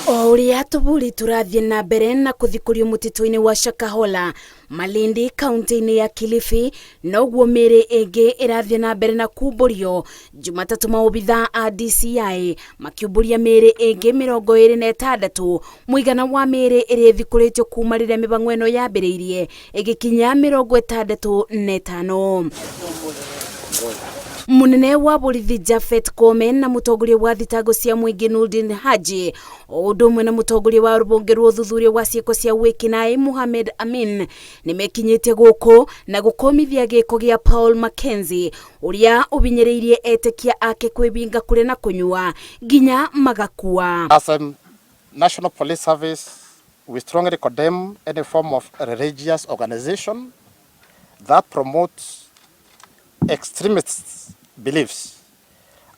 O ũrĩa tũburi tũrathiĩ na mbere na kũthikũrio mũtitũ-inĩ wa Shakahola, Malindi, kaunti-inĩ ya Kilifi, noguo mĩĩrĩ ĩngĩ ĩrathiĩ na mbere na kumbũrio. Jumatatũ maobithaa a DCI makiumbũria mĩĩrĩ ĩngĩ 26, mũigana wa mĩĩrĩ ĩrĩa ĩthikũrĩtio kuma rĩrĩa mĩhang'o ĩno yambĩrĩirie ĩgĩkinya 65. Mũnene wa borithi Japhet Koome na mũtongoria wa thitango cia mũingĩ Nurdin Haji o ũndũ ũmwe na mũtongoria wa rũhonge rwa ũthuthuria wa ciĩko cia wĩkinaĩ Mohamed Amin nĩmekinyĩtie gũkũ na gũkũmithia gĩko gĩa Paul Mackenzie ũrĩa ũbinyĩrĩirie etĩkia ake kwĩbinga kũrĩa na kũnyua nginya magakua. As a National Police Service, we strongly condemn any form of religious organization that promotes extremist beliefs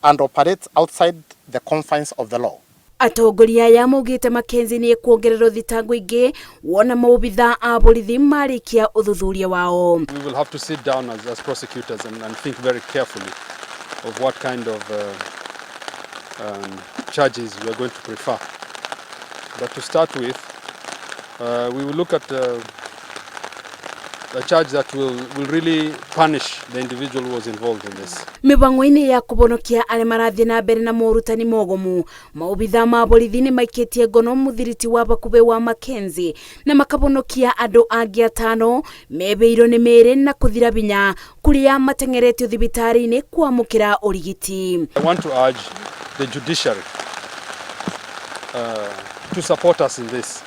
and operates outside the confines of the law. Atongoria aya maugĩte Mackenzie nĩ ekuongererwo thitango ingĩ wona maobithaa a borithi marĩkia ũthuthuria wao. We will have to sit down as prosecutors and think very carefully of what kind of charges we are going to prefer. But to start with, we will look at a charge that will really punish the individual who was involved in this. Mĩhang'o-inĩ ya kũhonokia arĩa marathiĩ na mbere na morutani mogomu, maobithaa ma borithi nĩ maikĩtie ngono mũthiriti wa bakubĩ wa Mackenzie na makabonokia andũ angĩ atano mebĩirwo nĩ mĩĩrĩ na kũthira binya kũrĩa mateng'eretio thibitarĩ-inĩ kwamũkĩra ũrigiti. I want to urge the judiciary to support us in this.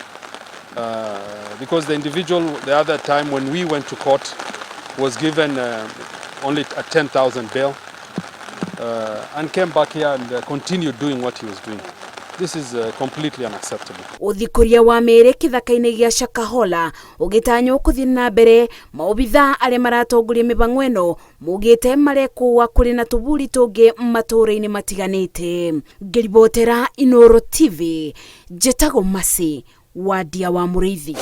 Because the individual the other time when we went to court was given only a 10,000 bail and came back here and continued doing what he was doing. This is completely unacceptable. Ũthikũria wa mĩĩrĩ kĩthaka-inĩ gĩa Shakahola ũgĩtanywo kũthiĩ na mbere, maobithaa arĩa maratongoria mĩhang'o ĩno maugĩte marekũa kũrĩ na tũburi tũngĩ matũũra-inĩ matiganĩte. Ngĩribotera Inooro TV, njĩtagwo Mercy Wadia wa Mũrĩithi.